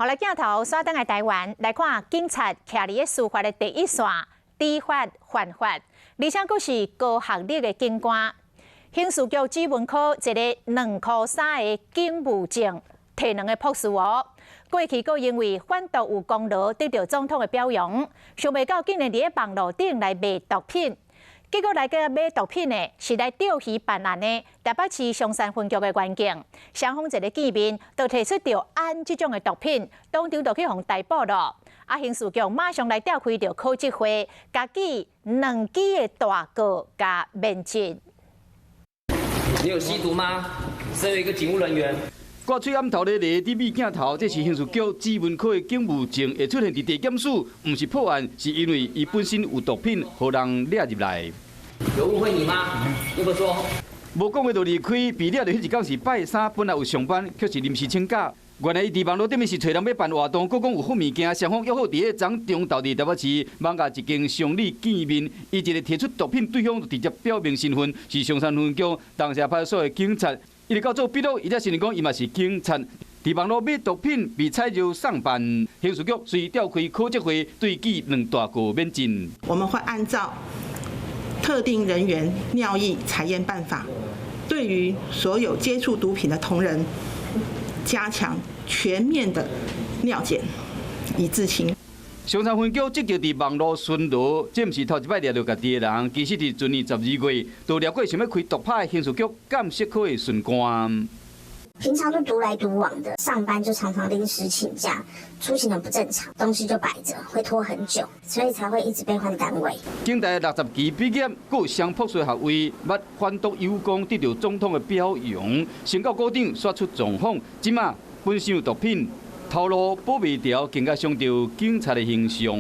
好來，鏡頭煞轉來台灣來看警察徛佇咧司法的第一線，知法犯法，而且閣是高學歷的警官。刑事局指紋科一个2箍3的警務證，提兩个博士哦。過去閣因為販毒有功勞，得著總統的表揚，想袂到竟然佇咧網路頂來賣毒品。結果來個買毒品的是來釣魚辦案的台北市松山分局的員警，雙方一个見面，就提出著安這種的毒品，當場就去予逮捕了。啊，刑事局馬上來召開著考績會，共記2支的大過共免職。你有吸毒嗎？身為一個警務人員。掛喙暗頭咧咧佇美鏡頭，這是刑事局指紋科的警務證會出現佇地檢署，毋是破案，是因為伊本身有毒品，予人掠入來。有誤會你嗎？要不說。無講話就離開，被掠著彼一工是拜三，本來有上班，卻是臨時請假。原來伊佇網路頂面是揣人欲辦活動，閣講有好物件，雙方約好佇咧昨中晝佇台北市艋舺一間商旅見面。伊一个提出毒品，對方就直接表明身份，是松山分局東社派出所的警察。一直到做筆錄，伊才承認講伊嘛是警察。佇網路買毒品被採著送辦，刑事局隨召開考績會，對記兩大過免職。我們會按照特定人員尿液採驗辦法，對於所有接觸毒品的同仁，加強全面的尿檢，以自清。松山分局積極佇網路巡邏，這毋是頭一擺掠著家己的人，其實佇前年12月，就掠過想欲開毒拍的刑事局鑑識科的巡官。平常都獨來獨往的，上班就常常臨時請假，出勤很不正常，東西就擺着，會拖很久，所以才會一直被換單位。警大60期畢業，閣有雙博士學位，捌販毒有功，得著總統的表揚，升到股長，煞出狀況，這馬本身有毒品，頭路保袂牢，更加傷著警察的形象。